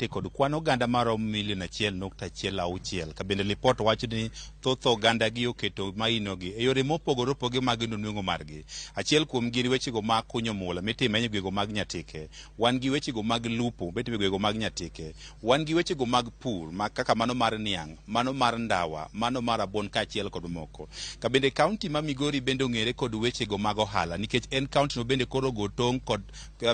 mantie kod kwan oganda maromo milion 1.16. Ka bende lipot wacho ni thoth oganda gi oketo maino gi e yore mopogore opogore mag yudo nweng'o margi. Achiel kuom gi wechego mag kunyo mula mitimo e gwego mag Nyatike. Wan gi wechego mag lupo mitimo e gwego mag Nyatike. Wan gi wechego mag pur ma kaka mano mar niang', mano mar ndawa, mano mar rabuon kaachiel kod moko. Ka bende kaunti ma Migori bende ong'ere kod wechego mag ohala nikech en kaunti no bende koro go tong' kod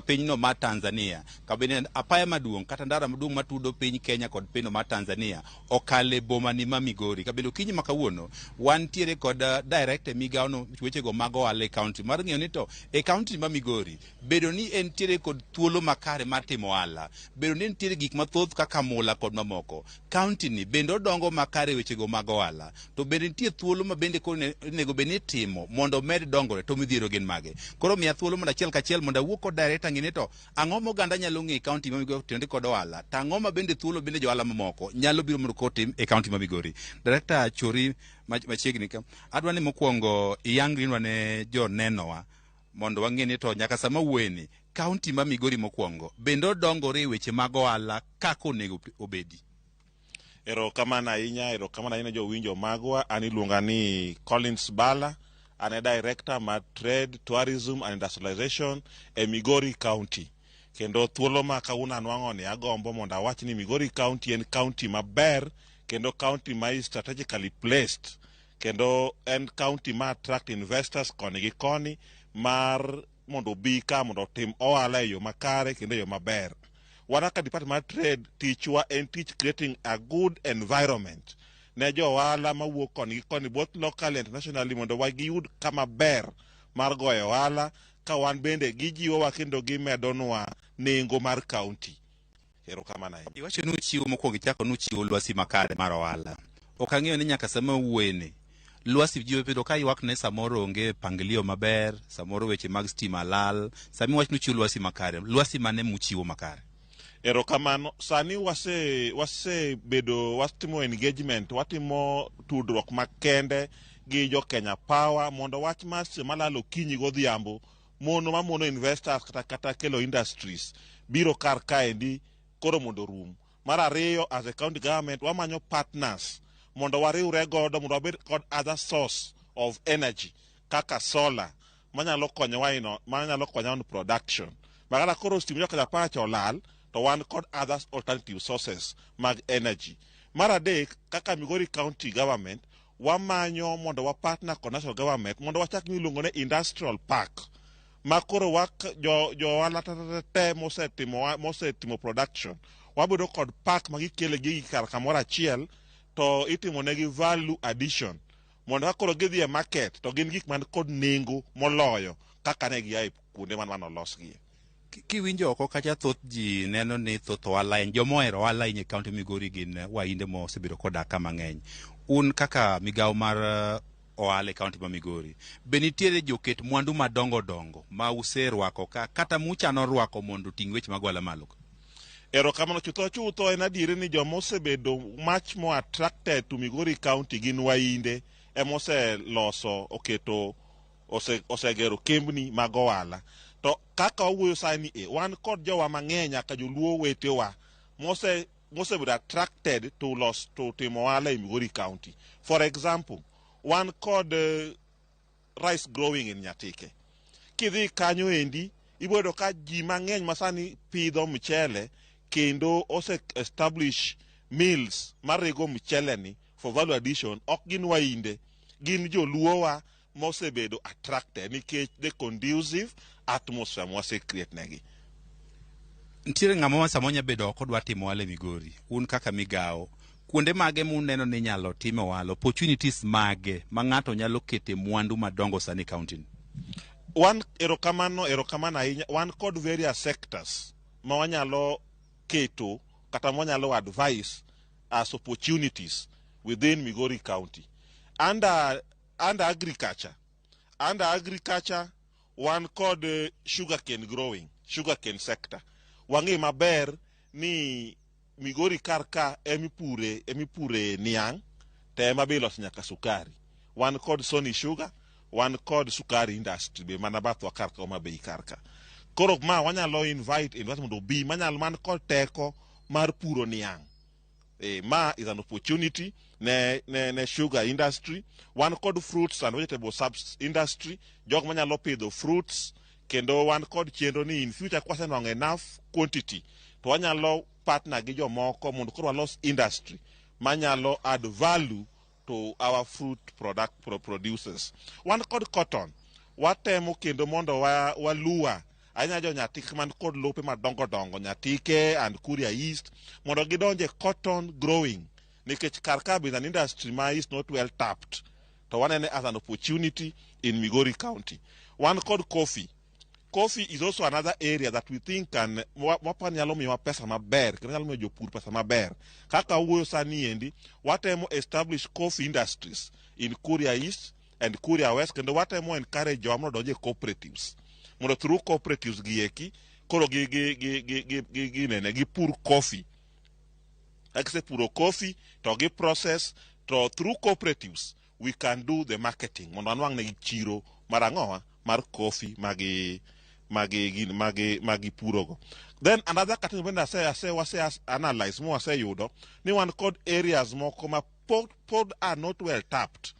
pinyno mar Tanzania. Ka bende apaya maduong' kata ndara maduong' matudo piny Kenya kod pinyno mar Tanzania okale boma ni ma Migori. Ka bende okinyi ma kawuono wantiere kod director e migawo no wechego mag ohala e kaunti mar ng'eyo ni to e kaunti ma Migori bedo ni entiere kod thuolo makare mar timo ohala, bedo ni nitiere gik mathoth kaka mula kod mamoko. Kaunti ni bende odongo makare e wechego mag ohala, to bende nitie thuolo ma bende koro onego bed ni itimo mondo omed dongore to midhiero gin mage. Koro miya thuolo mondo achiel kachiel mondo awuo kod director ng'e ni to ang'o ma oganda nyalo ng'eyo e kaunti ma Migori kotenore kod ohala, to ang'o ma bende thuolo bende jo ohala mamoko nyalo biro mondo kotim e kaunti ma Migori. Director chori machiegni ka. Adwa ni mokwongo iyangrinwa ne jonenowa mondo wang'e ni to nyaka sama wuoyeni kaunti ma Migori mokwongo bende odongore e weche mag ohala kaka onego obedi. Erokamano ahinya, erokamano ahinya jowinjo magwa. An iluonga ni Collins Bala, an e director mar Trade, Tourism and Industrialization e Migori County. Kendo thuolo ma kawuono anwang'o ni agombo mondo awach ni Migori County en county maber kendo county ma is strategically placed kendo en county ma attract investors koni gi koni mar mondo obi ka mondo otim ohala e yo makare kendo e yo maber. Wan kaka Department mar Trade tichwa en tich creating a good environment ne jo ohala mawuok koni gi koni both locally and internationally mondo giyud kama ber mar goyo ohala ka wan bende gijiwowa kendo gimedonwa nengo mar county. Erokamano ahinya. Iwacho ni uchiwo mokwongo ichako ni uchiwo lwasi makare mar ohala. Ok ang'eyo ni nyaka sama wuoyeni lwasi ji obedo ka ywak ne samoro onge pangilio maber, samoro weche mag stima lal. Sami wach ni uchiwo lwasi makare, lwasi mane muchiwo makare? Erokamano. Sani wasebedo watimo engagement, watimo tudruok makende gi jo Kenya Power mondo wach mar stima malal okinyi godhiambo mono mamono investors kata kelo industries biro kar kaendi koro mondo orum. Mar ariyo, as a county government wamanyo partners mondo wariwre godo mondo wabed kod other source of energy kaka solar manyalo konyowa ino manyalo konyowa on production. Makata koro stima jo Kenya Power cha olal to wan kod other alternative sources mag energy. Mar adek, kaka Migori County Government wamanyo mondo wa partner kod national government mondo wachak gima ni industrial park ma koro wa jo ohala te mosetimo production wabedo kod park ma gikele gigi kar kamoro achiel to itimo negi value addition mondo ka koro gidhi e market to gin gik man kod nengo moloyo kaka ne gia e kuonde man manolosgie. Kiwinjo oko kacha thoth ji neno ni thoth ohala en joma ohero ohala ahinya e kaunti Migori gin wahinde mosebedo kodak ka mang'eny. Un kaka migawo mar ohala e kaunti ma Migori, be nitiere joket mwandu madongo dongo ma userwako ka kata muchano rwako mondo oting' weche mag ohala malo? Erokamano chutho chutho en adieri ni joma osebedo much more attracted to Migori County gin wahinde emoseloso oketo osegero kembni mag ohala. To kaka wawuoyo sani e wan kod jowa mang'eny nyaka joluo wetewa mosebedo attracted to los to timo ohala e Migori County. For example, wan kod rice growing in Nyatike. Kidhi kanyo endi ibiro yudo ka ji mang'eny masani pidho mchele kendo ose establish mills marego mchele ni for value addition ok gin wahinde, gin joluowa mosebedo attracted nikech the conducive atmosphere mwase create negi. Nitiere ng'ama ma samoro nya bedo oko dwa timo ohala e Migori. Un kaka migawo, kuonde mage muneno ni inyalo time ohala, opportunities mage ma ng'ato nyalo kete mwandu madongo sani e kaunti ni? Wan erokamano, erokamano ahinya. Wan kod various sectors ma wanyalo keto kata mwanyalo advise as opportunities within Migori County. Under agriculture wan kod sugarcane growing, sugarcane sector. Wang'e maber ni Migori kar ka emipure niang' to ema be iloso nyaka sukari. Wan kod Sony Sugar, wan kod sukari industry be mana bathwa kar ka Homa Bay kar ka. Koro ma wanyalo invite investment mondo obi manyalo man kod teko mar puro niang'. Ma is an opportunity ne sugar industry. Wan kod fruits and vegetable subs industry, jok manyalo pidho fruits, kendo wan kod chenro ni in future kwasenwang'o enough quantity to wanyalo partner gi jomoko mondo koro walos industry manyalo add value to our fruit product producers. Wan kod cotton, watemo kendo mondo walua ahinya jo Nyatike man kod lope madongo dongo, Nyatike and Kuria East, mondo gidonje cotton growing, nikech kar ka is an industry ma is not well tapped, to wanene as an opportunity in Migori County. Wan kod coffee. Coffee is also another area that we think can wapa nyalo miyowa pesa maber kendo nyalo miyo jopur pesa maber. Kaka wuoyo sani endi, watemo establish coffee industries in Kuria East and Kuria West, kendo watemo encourage jowa mondo odonj e cooperatives, mondo through cooperatives gi eki koro gi gi gi gi gi gi gi nene gipur coffee. Ka gisepuro coffee to gi process, to through cooperatives we can do the marketing mondo wanwang' negi chiro mar ang'owa mar coffee magi magi gin magi magi purogo. Then another category bende ase wase analyze mo waseyudo ni wan kod areas moko ma pod are not well tapped,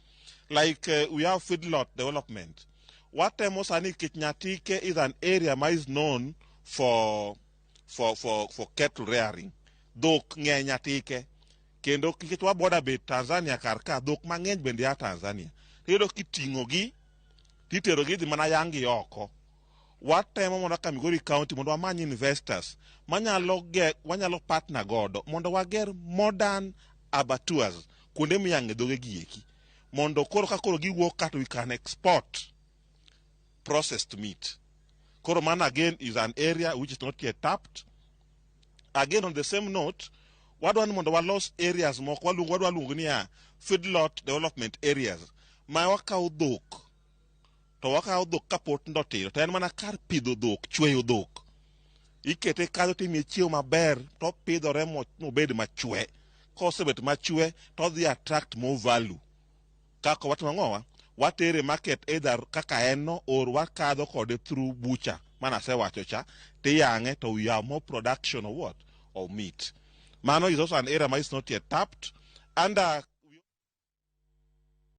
like we have feedlot development. Watemo sani nikech Nyatike is an area ma is known for cattle rearing. Dhok ng'eny Nyatike, kendo nikech wa border bet Tanzania kar ka, dhok mang'eny bende ya Tanzania, iyudo kiting'o gi titero gi dhi mana yangi oko. Watemo mondo kaka Migori County mondo wamany investors manyalo ge wanyalo partner godo mondo wager modern abattoirs, kuonde miyang'e dhoge gi eki, mondo koro ka koro giwuok ka to we can export processed meat. Koro mano again is an area which is not yet tapped. Again, on the same note, wadwa ni mondo walos areas moko waluongo, wadwa luongo niya feedlot development areas, ma wakawo dhok to wakawo dhok kapod tindo tindo, to en mana kar pidho dhok, chweyo dhok, ikete kanyo timiye chiemo maber to opidhore mobed machwe. Kosebet machwe to odhi attract more value. Kaka watimo ang'owa, watere market either kaka en no or wakadho kode through butcher mana asewacho cha, tiyang'e to we have more production of what? Of meat. Mano is also an area ma is not yet tapped under.